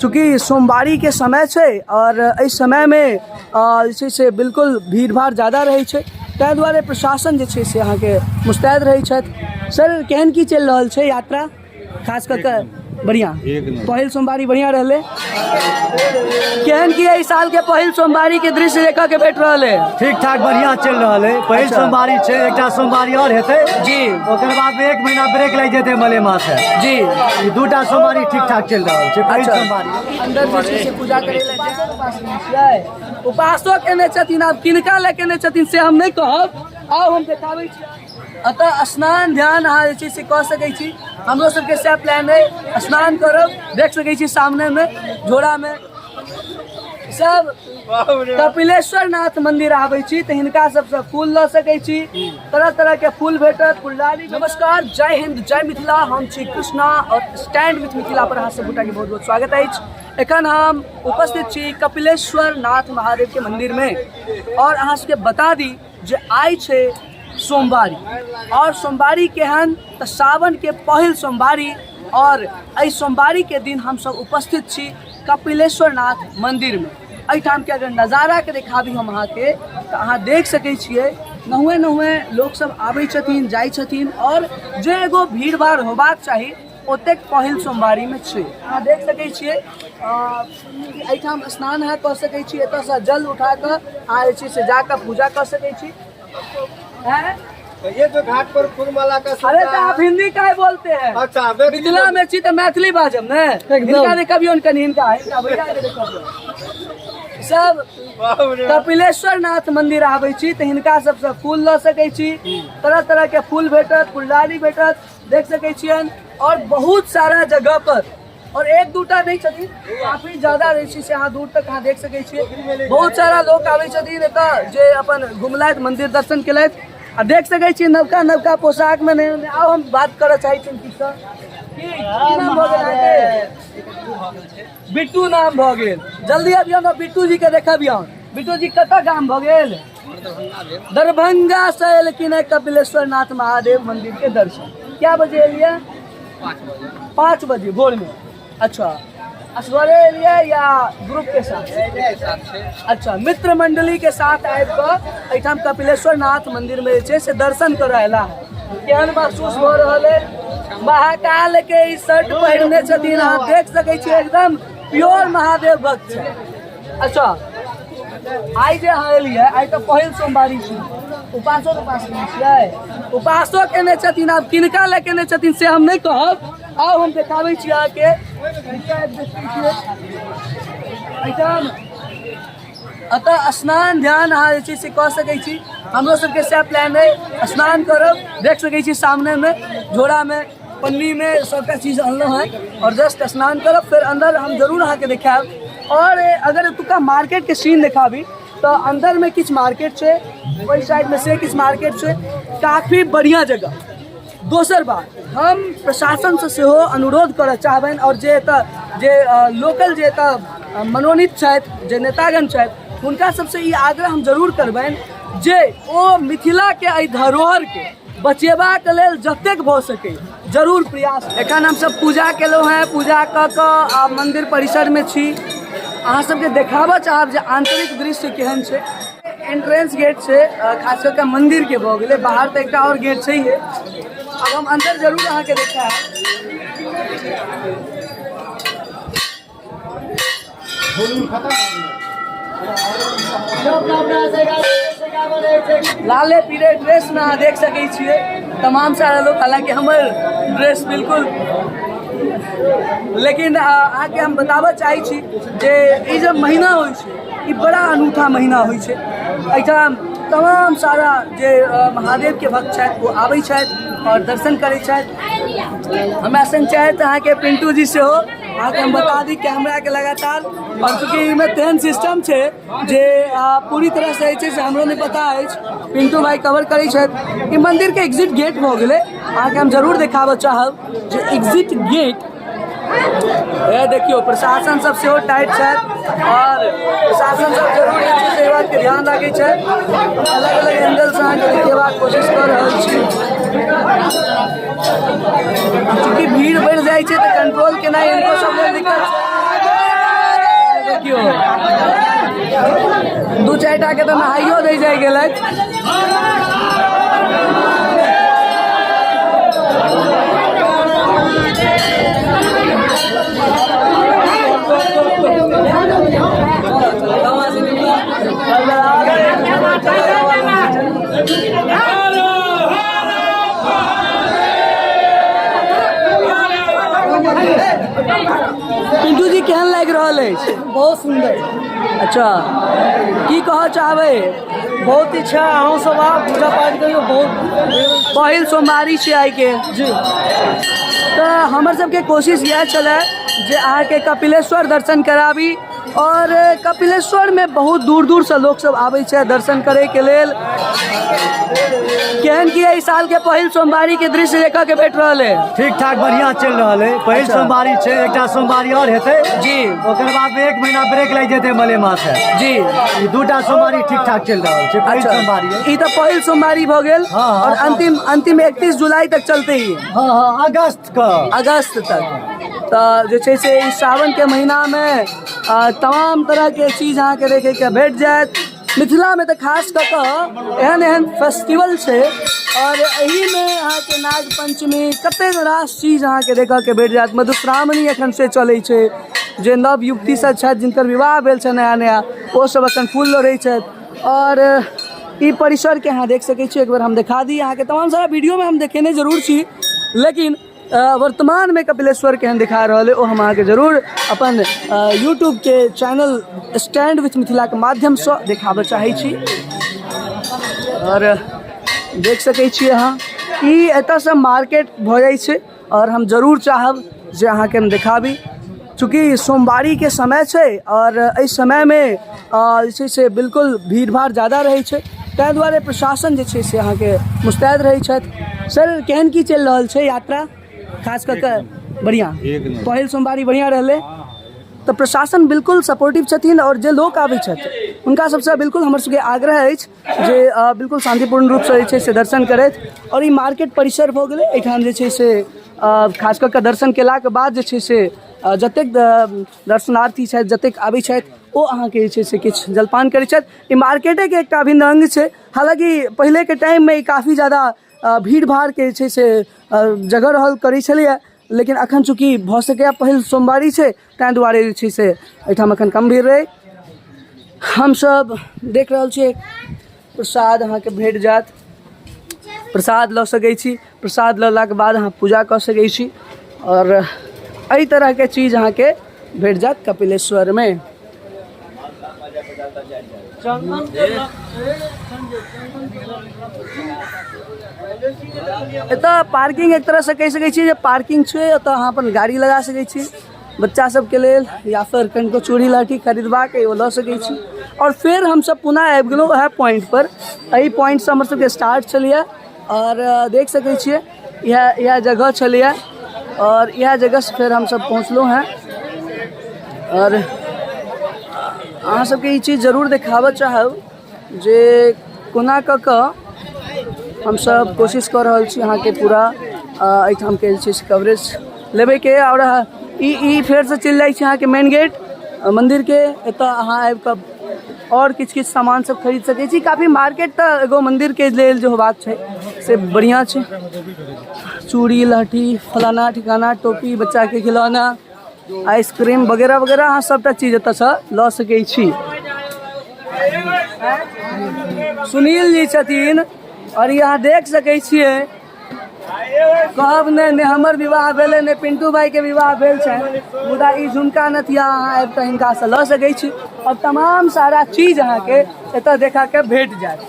चूँकि सोमवारीके समय छै आओर एहि समयमे जे छै से बिल्कुल भीड़ भाड़ ज्यादा रहै छै, ताहि दुआरे प्रशासन जे छै से अहाँके मुस्तैद रहै छथि। सर, केहन की चलि रहल छै यात्रा? खास कऽ कऽ बढ़िआँ? पहिल सोमवारी बढ़िआँ रहलै? केहन की एहि सालके पहिल सोमवारीके दृश्य देखऽके भेट रहल है? ठीक ठाक, बढ़िया चलि रहल है। पहिल सोमवारी छै, एकटा सोमवारी और हेतै ओकर बाद में एक महीना ब्रेक लागि जेतै मलेमास है। ई दूटा सोमवारी ठीक ठाक चलि रहल छै, पहिल सोमवारी। अंदर जे छै से पूजा करै लए जाइ छियै, उपासो केने छथिन। आब किनका लए केने छथिन से हम नहि कहब। आउ, हम देखाबै छी। एतऽ स्नान ध्यान अहाँ जे छै से कऽ सकै छी। हमरो सबके सएह प्लान अइ, स्नान करब। देख सकै छी, सामनेमे झोरामे सब। कपिलेश्वर नाथ मंदिर आबै छी तऽ हिनका सबसँ फूल लऽ सकै छी। तरह तरह के फूल भेटत, फुलडाली। नमस्कार, जय हिंद, जय मिथिला। हम छी कृष्णा और स्टैंड विथ मिथिला पर अहाँ सब गोटाके बहुत बहुत स्वागत अछि। एखन हम उपस्थित छी कपिलेश्वर नाथ महादेव के मंदिर में और अहाँ सबके बता दी जे आइ छै सोमवारी, और सोमवारी केहन तऽ सावन के पहिल सोमवारी, और एहि सोमवारी के दिन हमसब उपस्थित छी कपिलेश्वर नाथ मंदिर में। एहिठामके अगर नजाराके देखाबी हम अहाँके तऽ अहाँ देख सकै छियै, नहुए नहुए लोकसब आबै छथिन, जाइ छथिन, और जे एगो भीड़ भाड़ होबाक चाही ओतेक पहिल सोमवारीमे छै। अहाँ देख सकै छियै कि एहिठाम स्नान अहाँ कऽ सकै छी। एतऽसँ जल उठा कऽ अहाँ जे छै से जाकऽ पूजा कऽ सकै छी। हैं? ये जो घाट पर फूल माला का अरे, तो आप हिंदी काहे बोलते हैं? अच्छा। मिथिला में छी तऽ मैथिली बाजब ने। हिनका देखबियौन कनि, हिनका हिनका भैया के देखबियौन। सब कपिलेश्वर नाथ मंदिर आबै छी तऽ हिनका सबसँ फूल लऽ सकै छी। तरह तरह के फूल भेटत, फुलडाली भेटत, देख सकै छियनि। और बहुत सारा जगह पर, और एक दूटा नहि छथिन, काफी ज्यादा रहै छै से अहाँ दूर तक अहाँ देख सकै छियै। बहुत सारा लोक आबै छथिन एतऽ जे अपन घुमलथि, मंदिर दर्शन केलथि, आ देख सकै छियै नवका नवका पोशाकमे। नहि, आब हम बात करऽ चाहै छी किछु की की नाम भऽ गेल अहाँके? बिट्टू नाम भऽ गेल। जल्दी अबियौ ने, बिट्टू जी के देखबियौ। बिट्टू जी, कतऽ गाम भऽ गेल? दरभंगा से एलखिन है कपिलेश्वर नाथ महादेव मंदिर के दर्शन। क्या बजे एलियै? 5 बजे भोर में। अच्छा, असगरे एलियै या ग्रुप के साथ? अच्छा, मित्र मंडली के साथ आबि कऽ एहिठाम कपिलेश्वर नाथ मंदिर में जे छै से दर्शन करऽ एला है। केहन महसूस भऽ रहल है? महाकाल के ई शर्ट पहिरने छथिन, अहाँ देख सकै छियै, एकदम प्योर महादेव भक्त छै। अच्छा, आइ जे अहाँ एलियै, आइ तऽ पहिल सोमवारी छी, उपासो उपास केने छियै? उपासो केने छथिन। आब किनका लए केने छथिन से हम नहि कहब। आउ, हम देखाबै छी अहाँके। एहिठाम एतऽ स्नान ध्यान अहाँ जे छै से कऽ सकै छी। हमरो सबके सएह प्लान अइ, स्नान करब। देख सकै छी, सामनेमे झोरामे पन्नीमे सबटा चीज अनलहुँ हँ आओर जस्ट स्नान करब, फेर अन्दर हम जरूर अहाँके देखायब। आओर अगर एतुका मार्केटके सीन देखाबी तऽ अन्दरमे किछु मार्केट छै, ओहि साइडमे से किछु मार्केट छै। काफी बढ़िआँ जगह। दोसर बात, हम प्रशासनसँ सेहो अनुरोध करऽ चाहबनि आओर जे एतऽ जे लोकल जे एतऽ मनोनीत छथि, जे नेतागण छथि, हुनका सबसँ ई आग्रह हम जरूर करबनि जे ओ मिथिलाके एहि धरोहरके बचेबाक लेल जतेक भऽ सकै जरूर प्रयास। एखन हमसब पूजा केलहुँ हेँ। पूजा कऽ कऽ आब मन्दिर परिसरमे छी। अहाँ सबके देखाबऽ चाहब जे आन्तरिक दृश्य केहन छै। एंट्रेंस गेट छै, खास कऽ कऽ मन्दिरके भऽ गेलै। बाहर तऽ एकटा आओर गेट छैहे। आब हम अन्दर जरूर अहाँके देखायब। लाले पीले ड्रेस में अहाँ देख सकै छियै तमाम सारा लोग। हालांकि हमर ड्रेस बिल्कुल, लेकिन अहाँके हम बताबऽ चाहै छी जे ई जे महीना होइ छै, ई बड़ा अनूठा महीना होइ छै। एहिठाम तमाम सारा जे महादेवके भक्त छथि, ओ आबै छथि आओर दर्शन करै छथि। हमरा सङ्ग छथि अहाँके पिन्टू जी सेहो। अहाँके हम बता दी, कैमराके लगातार, आओर चूँकि एहिमे तेहन सिस्टम छै जे पूरी तरहसँ जे छै से हमरो नहि पता अछि, पिन्टू भाई कवर करै छथि। ई मन्दिरके एग्जिट गेट भऽ गेलै। अहाँके हम जरूर देखाबऽ चाहब जे एग्जिट गेट हे। देखियौ, प्रशासन सब सेहो टाइट छथि आओर प्रशासन सब जरूर जे छै से एहि बातके ध्यान राखै छथि। अलग अलग एंगलसँ अहाँके देखेबाक कोशिश कऽ रहल छी। चूँकि भीड़ बढ़ि जाइ छै तऽ कंट्रोल केनाइ हिनको सब लेल दिक्कत छै। चारिटा के तऽ नहाइयो दै जाइ गेलथि। पिंटू जी, केहन लागि रहल अछि? बहुत सुंदर। अच्छा, की कहऽ चाहबै? बहुत इच्छा, अहूँ सब आब पूजा पाठ करियौ बहुत। पहिल सोमवारी छै आइके। जी। तऽ हमर सबके कोशिश इएह छलै जे अहाँके कपिलेश्वर दर्शन कराबी, आओर कपिलेश्वरमे बहुत दूर दूरसँ लोकसब आबै छै दर्शन करैके लेल। केहन की एहि सालके पहिल सोमवारीके दृश्य देखऽके भेट रहल है? ठीक ठाक, बढ़िया चलि रहल है। पहिल सोमवारी छै, एकटा सोमवारी आओर हेतै। ओकर बाद में 1 महीना ब्रेक लागि जेतै मलेमास है। ई दूटा सोमवारी ठीक ठाक चलि रहल छै, पहिल सोमवारी है। ई तऽ पहिल सोमवारी भऽ गेल। हाँ। और अंतिम 31 जुलाई तक चलते ही? हाँ, अगस्त के। अगस्त तक। तऽ जे छै से ई सावनके महीनामे तमाम तरहके चीज अहाँके देखैके भेट जायत। मिथिलामे तऽ खास कऽ कऽ एहन एहन फेस्टिवल छै, आओर एहिमे अहाँके नाग पञ्चमी, कतेक रास चीज अहाँके देखऽके भेट जायत। मधुश्रावणी एखन से चलै छै, जे नव युवती सब छथि जिनकर विवाह भेल छै नया नया, ओ सब एखन फूल लोढ़ै छथि। आओर ई परिसरके अहाँ देख सकै छी। एक बेर हम देखा दी अहाँके। तमाम सारा वीडियोमे हम देखेने जरूर छी, लेकिन वर्तमानमे कपिलेश्वर केहन देखा रहल अइ, ओ हम अहाँके जरूर अपन यूट्यूबके चैनल स्टैंड विथ मिथिलाके माध्यमसँ देखाबऽ चाहै छी। आओर देख सकै छी अहाँ, ई एतऽसँ मार्केट भऽ जाइ छै। आओर हम जरूर चाहब जे अहाँके हम देखाबी। चूँकि सोमवारीके समय छै आओर एहि समयमे जे छै से बिल्कुल भीड़ भाड़ ज्यादा रहै छै, ताहि दुआरे प्रशासन जे छै से अहाँके मुस्तैद रहै छथि। सर, केहन की चलि रहल छै यात्रा? खास कऽ कऽ बढ़िआँ? पहिल सोमवारी बढ़िआँ रहलै? तऽ प्रशासन बिल्कुल सपोर्टिव छथिन, आओर जे लोक आबै छथि हुनका सबसँ बिल्कुल हमर सबके आग्रह अछि जे बिल्कुल शान्तिपूर्ण रूपसँ जे छै से दर्शन करथि। आओर ई मार्केट परिसर भऽ गेलै। एहिठाम जे छै से खास कऽ कऽ दर्शन केलाके बाद जे छै से जतेक दर्शनार्थी छथि, जतेक आबै छथि, ओ अहाँके जे छै से किछु जलपान करै छथि। ई मार्केटेके एकटा अभिन्न अङ्ग छै। हालाँकि पहिलेके टाइममे ई काफी ज्यादा भीड़ भाड़के जे छै से जगह रहल करै छलैए, लेकिन अखन चूँकि भऽ सकैए पहिल सोमवारी छै, ताहि दुआरे जे छै से एहिठाम एखन कम भीड़ रहै। हमसब देख रहल छियै, प्रसाद अहाँके भेट जायत। प्रसाद लऽ सकै छी। प्रसाद लेलाके बाद अहाँ पूजा कऽ सकै छी। आओर एहि तरहके चीज अहाँके भेट जायत कपिलेश्वरमे। एतऽ पार्किंग, एक तरहसँ कहि सकै छी जे पार्किंग छै। एतऽ अहाँ अपन गाड़ी लगा सकै छी बच्चा सबके लेल, या फेर कनिको चूड़ी लहठी खरीदबाक अइ, ओ लऽ सकै छी। आओर फेर हमसब पुनः आबि गेलहुँ वएह पॉइंटपर। एहि पॉइंटसँ हमर सबके स्टार्ट छलैए, आओर देख सकै छियै, इएह इएह जगह छलैए, आओर इएह जगहसँ फेर हमसब पहुँचलहुँ हेँ। आओर अहाँ सबके ई चीज जरूर देखाबऽ चाहब जे कोना कऽ कऽ हमसब कोशिश कऽ रहल छी अहाँके पूरा एहिठामके जे छै से कवरेज लेबैके। आओर ई ई फेरसँ चलि जाइ छी अहाँके मेन गेट मन्दिरके। एतऽ अहाँ आबिकऽ आओर किछु किछु सामान सब खरीद सकै छी। काफी मार्केट तऽ एगो मन्दिरके लेल जे होबाक छै से बढ़िआँ छै। चूड़ी लहठी, फलाना ठिकाना, टोपी, बच्चाके खिलौना, आइसक्रीम वगैरह वगैरह, अहाँ सबटा चीज एतऽसँ लऽ सकै छी। सुनील जी छथिन, आओर यहाँ देख सकै छियै। कहब नहि, ने हमर विवाह भेलै, ने पिंटू भाईके विवाह भेल छनि, मुदा ई झुमका नथिया अहाँ आबि कऽ हिनकासँ लऽ सकै छी। आओर तमाम सारा चीज अहाँके एतऽ देखऽके भेट जायत।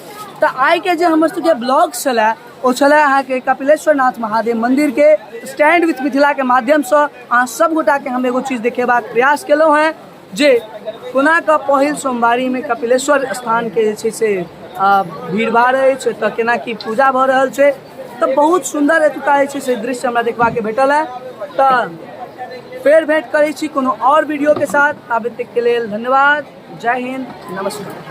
तऽ आइके जे हमर सबके ब्लॉग छलै, ओ छलै अहाँके कपिलेश्वर नाथ महादेव मन्दिरके। स्टैंड विथ मिथिलाके माध्यमसँ अहाँ सब गोटाके हम एगो चीज देखेबाक प्रयास केलहुँ हेँ जे कोना कऽ पहिल सोमवारीमे कपिलेश्वर स्थानके जे छै से भीड़ भाड़ अछि, एतऽ केना की पूजा भऽ रहल छै। तऽ बहुत सुन्दर एतुका जे छै से दृश्य हमरा देखबाके भेटल है। तऽ फेर भेंट करै छी कोनो आओर वीडियोके साथ। आब एतेकके लेल धन्यवाद। जय हिन्द, नमस्कार।